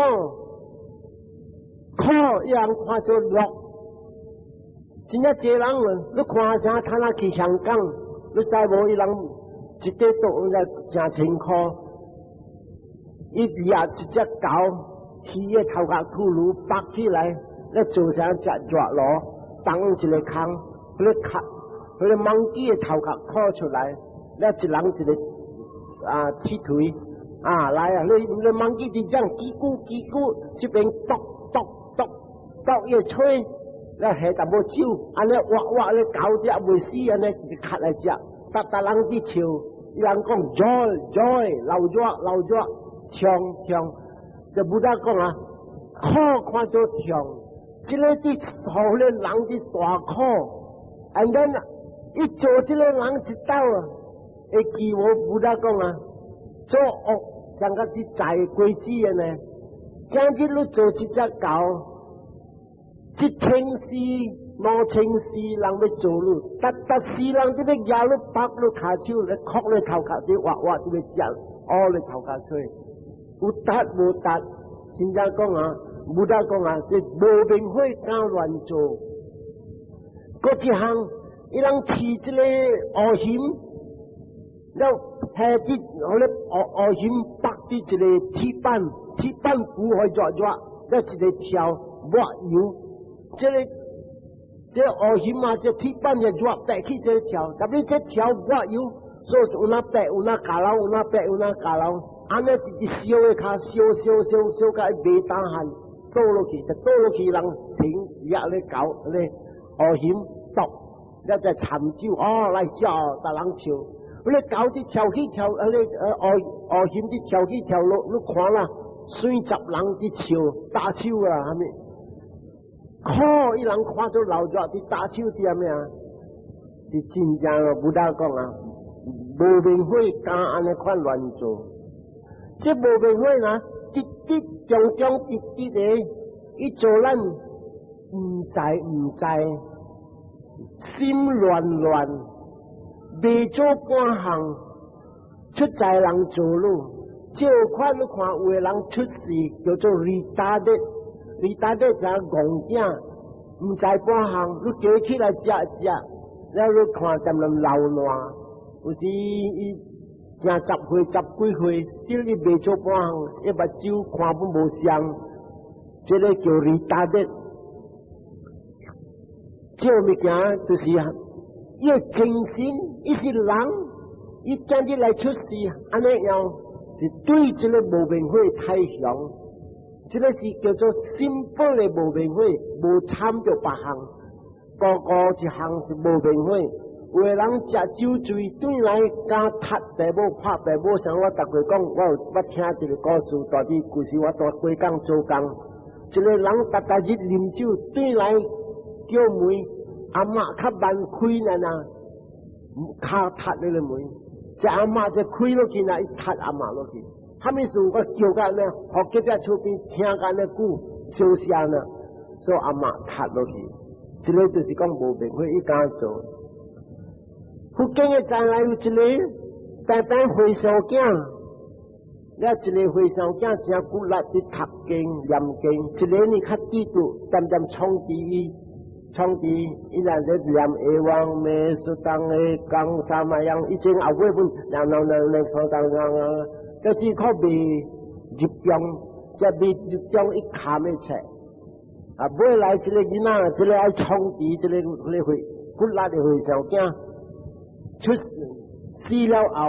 苦伊人看做樂。真正濟人，你看啥？他若去香港，你知無？伊人一塊桌在誠辛苦，伊掠一隻狗，魚的頭殼吐爐拔起來，咧做成隻熱爐，當一个空，彼个殼，彼个 monkey 的頭殼烤出來，咧一人一个啊鐵錘啊來啊！你 monkey 佇這樣嘰咕嘰咕，這邊剁剁剁剁伊吹。咧下淡薄酒，按呢挖挖咧狗只未死，按呢就卡來食，逐逐人佇笑，伊人講 joy joy 流熱流熱，痛痛，就 Buddha 講啊，苦看做痛，這个佇予彼人佇大苦，and then 伊做這个人一道啊，會記無 Buddha 講啊，做惡像個佇摘果子的呢，今日你做一隻狗。一千世、2000世人欲做你，逐逐世人都欲蜈你縛你跤手，咧磕你頭殼，佇挖挖，佇欲食，挖你頭殼出。有達無達，真正講啊，Buddha 講啊，這無明火敢亂做。閣一項，伊人飼這个烏熊，了下佇予咧烏烏熊縛佇一个鐵板，鐵板糊予熱熱，了一个跳抹油。這个這烏熊啊，這鐵板就熱白去這个跳，特別這跳抹油，所以有那白有那加老，有那白有那加老，按呢直直燒的跤，燒燒燒燒甲伊袂當汗，倒落去，就倒落去人停，掠咧狗咧烏熊剁，了再摻酒哦來食，逐人笑。彼个狗佇跳起跳，彼个烏烏熊佇跳起跳落，你看啦，水十人佇笑，打手啊，蝦米？苦伊人看做老熱佇打手佇蝦米啊？是真正哦，Buddha 講啊，無明火敢按呢款亂做，這無明火呢，直直中中直直的，伊做咱毋知毋知，心亂亂，袂做半項，出在人做咯。這款你看有的人出世叫做 retarded，retarded 就戇囝，毋知半項，你叫起來食食，了你看踮踮流爛，有時伊正10歲十幾歲，still 伊袂做半項，伊目睭看本無相，這個叫 retarded。這個物件就是伊的精神，伊是人，伊今日來出世，按呢樣是對這個無明火太強，這個是叫做 simple 的無明火，無參著別項，個個一項是無明火。有的人食酒醉，轉來敢踢爸母、拍爸母，像我逐過講，我有捌聽一個故事，大致舊時我蹛過港做工，一個人逐逐日啉酒，轉來叫門，阿嬤較慢開呢呐，跤踢那個門，這阿嬤就開落去呢，伊踢阿嬤落去。啥物事我叫甲呢，予隔壁厝邊聽甲呢久，小聲呢，所以阿嬤踢落去。這個就是講無明火，伊敢做。佛經的再來有一個白白和尚囝，了一個和尚囝誠骨力佇讀經念經，一個呢較記住，漸漸創治伊，創治伊若咧念エヴァメス當的講啥物樣，以前後尾本念念念念所當當啊，這是靠未入中，這未入中伊看會冊，啊，尾來這個囡仔，這個愛創治，這個個會骨力的和尚囝。出死了後，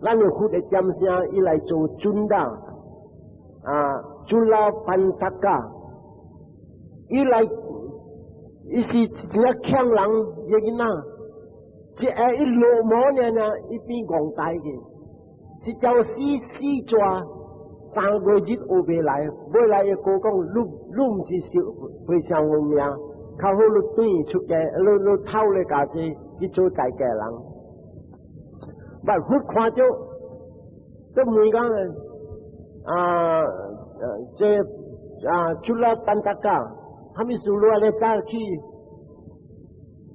咱的佛的點聲，伊來做尊大，啊，Culapanthaka，伊來，伊是一個強人，一個囡仔，一下一落毛呢呢，伊變戇呆去，一條死死蛇，3個月日學袂來，尾來伊哥講，你你毋是小和尚有名，較好你轉出家，你你偷咧家己去做在家人。但佛看著，都問講啊，這啊，Culapanthaka，啥物事你按呢早起？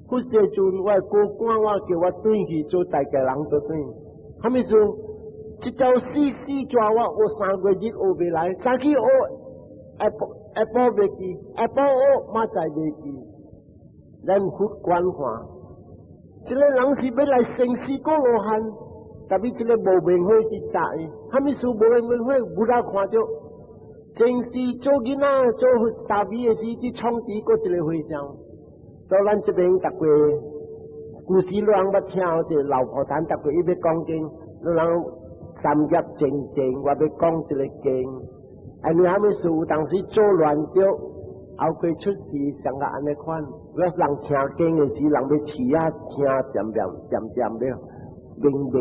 佛世尊，我高官我叫我轉去做在家人就轉。啥物事？這條死死蛇我學3個月日學袂來，早起學下晡下晡袂記，下晡學明早袂記。咱佛觀看，這個人是欲來成四果羅漢，特別這個無明火佇炸伊，啥物事無明火，無啦看著，前世做囡仔做大米的時，佇創治閣一個和尚。所以咱這邊逐個舊時老人捌聽，這老婆壇逐個伊欲講經，老人三業靜靜，我欲講一個經。啊，你啥物事有當時做亂著，後過出事上個按呢款。我人聽經的時，人欲試啊聽，漸漸漸漸欲明明，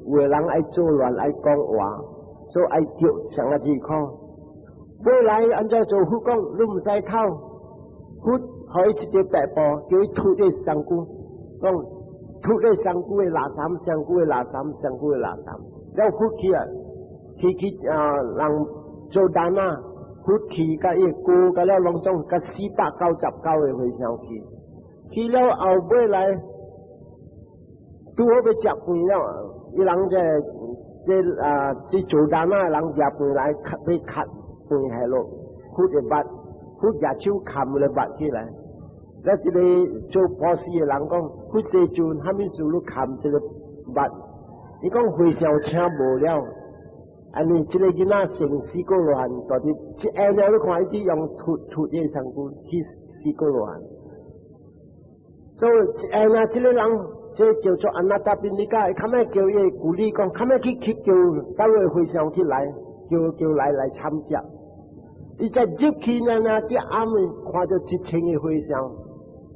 有的人愛做亂愛講話，所以愛著上個字看。尾來按怎做佛講，你毋使偷，佛予伊一條白布，叫伊塗佇身軀，講塗佇身軀的垃圾，身軀的垃圾，身軀的垃圾。了佛去啊，去去啊，人做單啊，佛去佮伊哥佮了攏總佮499個和尚去，去了後尾來，拄好欲食飯了，伊人這這啊，這做單啊，人食飯來，較欲較飯下落，佛的肉，佛舉手冚個肉起來。了這個做布施的人講，佛世尊，啥物事你冚這個肉？伊講和尚請無了，按呢這個囡仔成四果羅漢，到底一下了你看伊佇用塗塗這個身軀去四果羅漢。所以一下了這個人，這叫做 Anathapindika，伊較欲叫伊鼓勵講，較欲去去叫佗位和尚去來，叫叫來來參加。伊才入去呢呢，佇暗暝看著一千個和尚，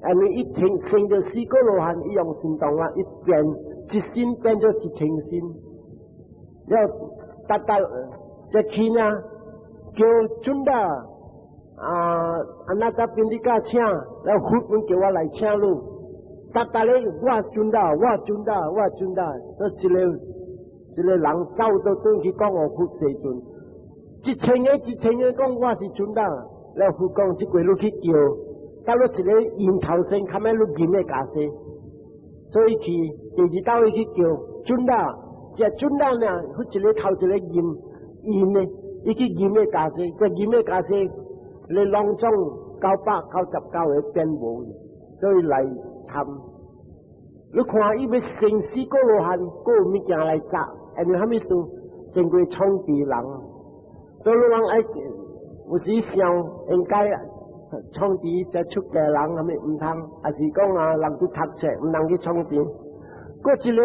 按呢一聽成著四果羅漢，伊用神通啊，一變一身變做一千身，了達達這去呢，叫尊達啊，Anathapindika 請，了佛本叫我來請你，達達咧我尊達，我尊達，我尊達，這一個一個人走到轉去講予佛世尊。一千個一千個講我是尊達，了佛講這回你去叫，到了一個櫻桃身，較欲你飲的咖啡，所以去第二道伊去叫 Cunda，這 Cunda 呢，佢一个頭一个吟吟的，伊去吟的家己，這吟的家己，你攏總999個變無，所以來參。你看伊欲成四果羅漢，閣有物件來責，因為啥物事？經過創治人，所以人愛有時想應該創治這出家人，啥物毋通，還是講啊，人去讀冊，毋通去創治。閣一個，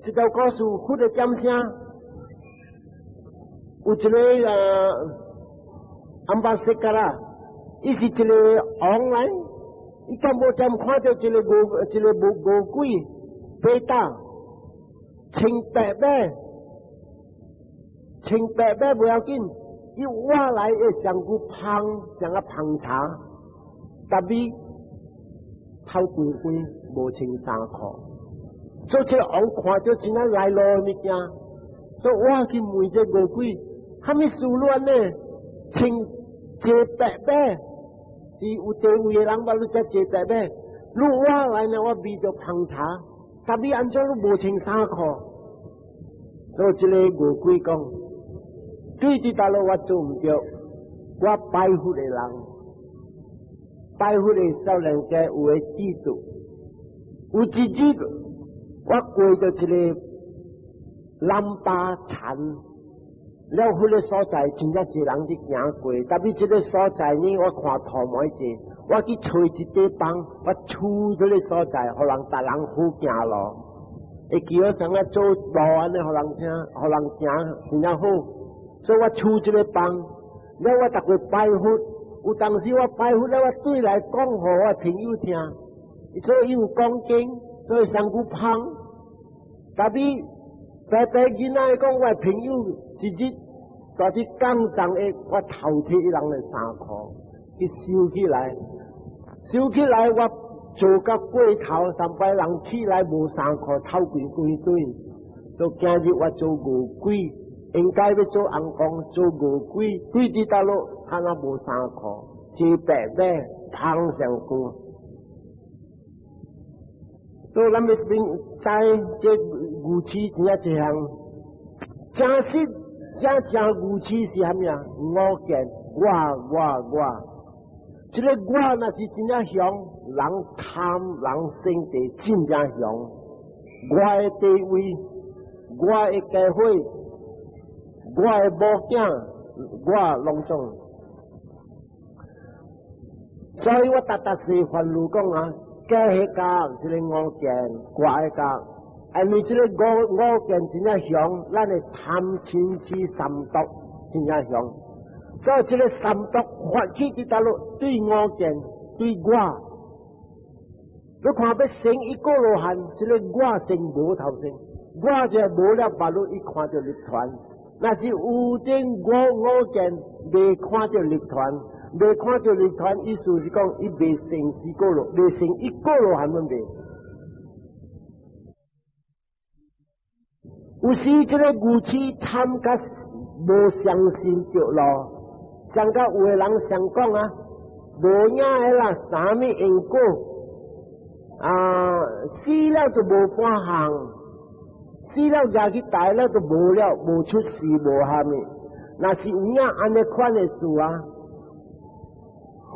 這條故事佛的點聲，有一個Ambasekara，伊是一個王來。伊敢無點看著一個餓鬼，peta，穿白馬，穿白馬無要緊，伊活來會上久芳，像個芳茶，但是頭規規無穿衫褲，所以這個王看著真正來路的物件，所以我去問這餓鬼，啥物事你按呢？穿坐白馬。是有地位的人，捌你才坐白馬。你我來呢，我味著芳茶，但你按怎你無穿衫褲？所以這个餓鬼講，對佇大陸我做毋著，我拜佛的人，拜佛的少年家有的制度，有一日我過著一个南巴禪。了，彼个所在真正濟人佇行過，但是這个所在呢，我看塗毛濟，我去揣一塊板，我厝這个所在，予人逐人好行路，會記好像啊做路按呢，予人聽，予人行真正好，所以我厝這个板，了我逐個拜佛，有當時我拜佛了，我對來講予我朋友聽，所以伊有講經，所以上久芳，但是白白囡仔講我朋友。一日在佇工廠的，我偷摕伊人的衫褲去收起來，收起來我做甲過頭，三擺人起來無衫褲，偷規規堆。所以今日我做餓鬼，應該欲做尪公，做餓鬼，對佇大陸他若無衫褲，坐白馬芳上久。所以咱欲明知這愚癡真正這項，真實。真正愚癡是啥物啊？我見我我我，這个我若是真正強，人貪人性地真正強。我的地位，我的家伙，我的某囝，我攏總。所以我逐逐時煩惱講啊，假彼家這个我見，掛彼家。因為這个我見真正強，咱的貪嗔癡三毒真正強，所以這个三毒發起佇佗落對我見對我，你看欲成一果羅漢，這个我先無頭先，我就無了目路，伊看著涅槃。若是有點我見，未看著涅槃，未看著涅槃，意思是講伊未成四果羅，未成一果羅漢攏未。有時這个愚癡參甲無相信著咯，像甲有的人想講啊，無影的啦，啥物因果啊，死了就無半項，死了舉去大了就無了，無出世無蝦米。若是有影按呢款的事啊，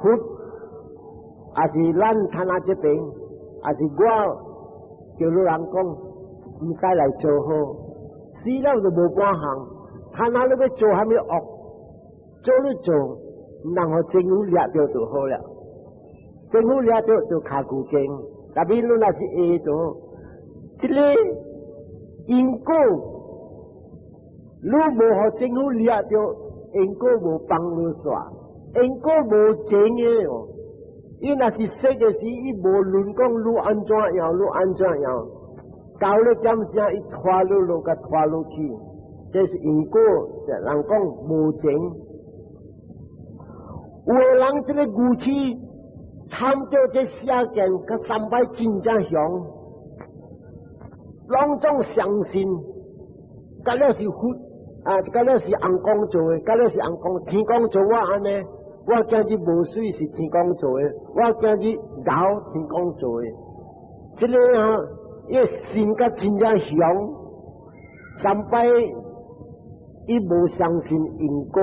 佛也是咱攤仔這邊，也是我叫你人講，毋使來做好。死了就無半項，他那你欲做蝦米惡，做你做，毋通予政府掠著就好了。政府掠著就跤久經，但是你若是會做，這个因果，你無予政府掠著，因果無幫你煞，因果無情的哦。伊若是說的時，伊無論講你按怎樣，你按怎樣。到了點聲，伊拖落落共拖落去，這是因果。人講無情，有的人這个愚癡參著這邪見，佮三擺真正強，攏總相信，佮了是佛啊，佮了是尪公做的，佮了是尪公天公做我按呢，我今日無水是天公做的，我今日𠢕天公做的，這个啊。伊心甲真正雄，三擺伊無相信因果。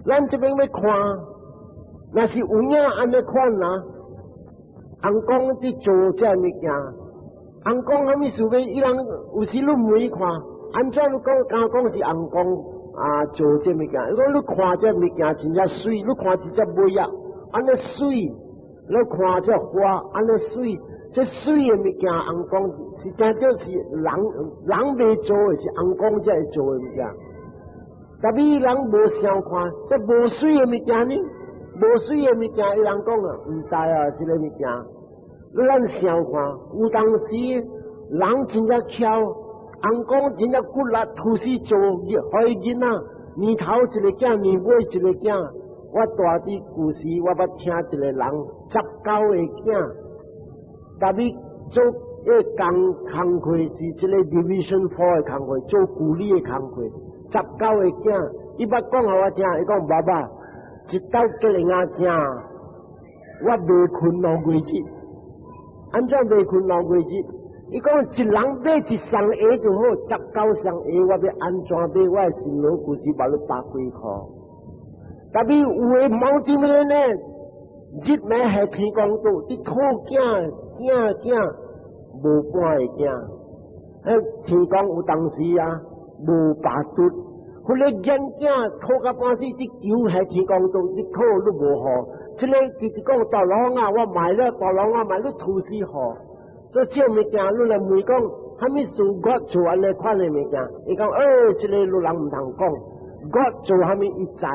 咱這邊欲看，若是有影按呢款啊，翁公佇做這物件，翁公啥物事欲伊人有時你問看，按怎你講敢講是翁公啊做這物件？如果你看這物件真正媠，你看一隻尾仔，按呢媠，你看這花按呢媠，這媠的物件，翁公是定著是人人袂做的，是翁公才會做的物件。特別人無想看，這無媠的物件呢？無媠的物件，伊人講啊，毋知啊，這个物件。咱想看，有當時人真正巧，翁公真正骨力，吐死做予囡仔，年頭一个囝，年尾一個囝。我蹛佇舊時，我捌聽一個人十九個囝，特別做一個工工課是這個 Division Four 的工課，做護理的工課。十九個囝，伊捌講予我聽，伊講爸爸，一到吉林仔正，我袂睏兩月日。按怎袂睏兩月日？伊講一人買一雙鞋就好，十九雙鞋我欲按怎買？我的辛勞舊時捌你百幾箍。特別有的毛啲咩呢？日暝喺天公度，佇討囝囝囝無半個囝。喺天公有當時啊，無巴拄。彼个眼鏡討甲半死，佇求喺天公度，佇討都無予。這个直直講大老啊，我買了大老啊，買你吐死予。所以這物件你來問講，啥物事我做按呢款的物件？伊講，欸，這个你人毋通講，我做啥物伊知。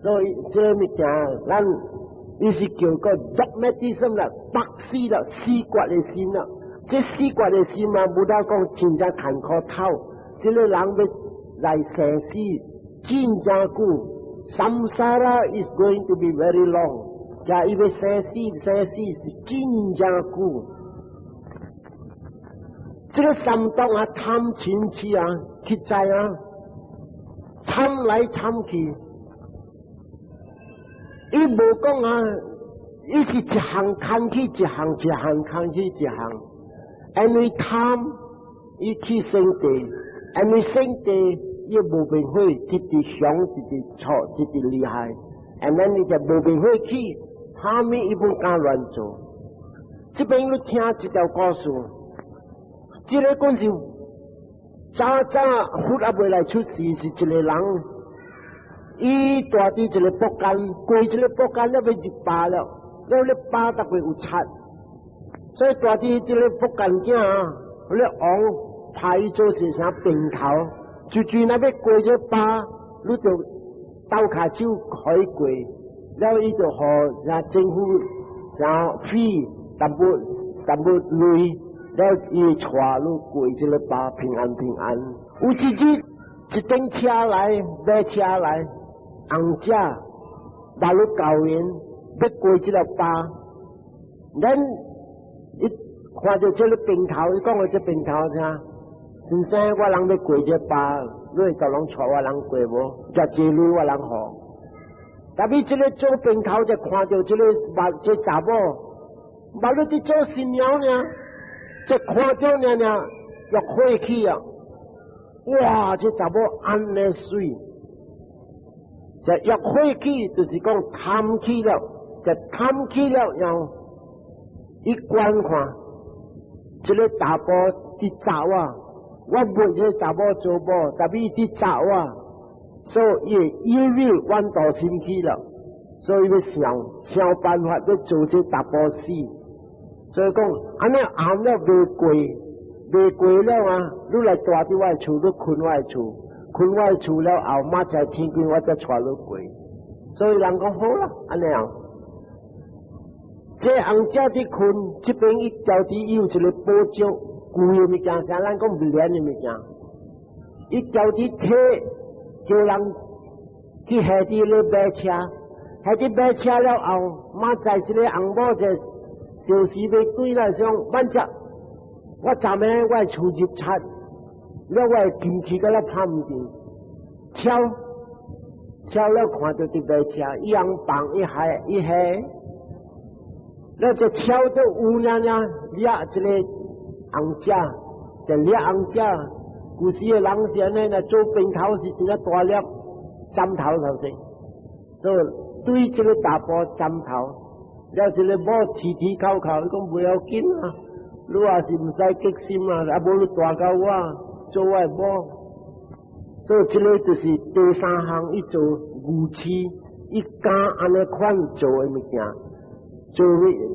所以這个物件，咱伊是叫個 dogmatism 啦，白死啦，死決的心啦。這死決的心啊，無得講真正艱苦透。這个人欲來生死，真正久。Samsara is going to be very long。假伊欲生死生死是真正久。這个三毒啊，貪嗔痴啊，去知啊，參來參去，伊無講啊，伊是一項牽去一項，一項牽去一項。因為貪，伊去生地；因為生地，伊無明火，一直想，一直錯，一直厲害。and then 伊就無明火起，蝦米伊攏敢亂做。這邊你聽這條故事，這个講是早早佛猶未來出世，是一个人，伊蹛佇一个木間，過一个木間了欲入壩了，了咧壩逐個有賊，所以蹛佇這个木間囝啊，彼个王派伊做是啥平頭，就就若欲過這壩，你就鬥跤手予伊過，了伊就予啥政府啥費淡薄淡薄鐳，了伊帶你過這个壩平安平安。有一日一頂車來，馬車來，紅者來入高原，欲過這個壩，咱伊看著這个平頭，伊講的這平頭啥？先生，我人欲過這壩，你會共攏帶我人過無？遮濟鐳我人予。特別這个做平頭就看著這个目這查某，目你佇做新娘呢？這看著爾爾，欲火起啊！哇！這查某按呢媠，這欲火起就是講貪起了，這貪起了，然後伊觀看，這个查埔佇查我，我袂這個查某做某，特別伊佇查我，所以伊會怨妒心起了，所以欲想想辦法欲做這查埔死。所以講，按呢暗了袂過，袂過了啊！你來蹛佇我的厝，你睏我的厝，睏我的厝了後，明仔天光我才帶你過。所以人講好啦，按呢樣。這紅姐佇睏，這邊伊家己有一个寶石，貴的物件，像咱講免的物件。伊家己提叫人去下佇咧馬車，下佇馬車了後，明仔這个翁某就小時欲轉來想，反正我昨暝我的厝入賊，了我的金器閣咧拍毋著，敲敲了看著佇馬車，伊翁放一下一下。那就超到有爾爾掠一个紅者，就掠紅者。古時的人是按呢，做兵頭是真正大粒斬頭頭先，所以對這個查埔斬頭，了這个某啼啼哭哭，伊講袂要緊啊，你也是毋使激心啊，啊無你大甲我做我的某，所以這个就是第三項，伊做牛痴，伊敢按呢款做的物件，做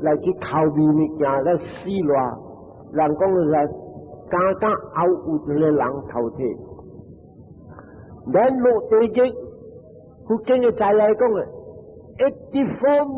來去口味物件，來死賴，人講就是敢敢拗有一個人頭體，咱落地獄，佛經的再來講的，84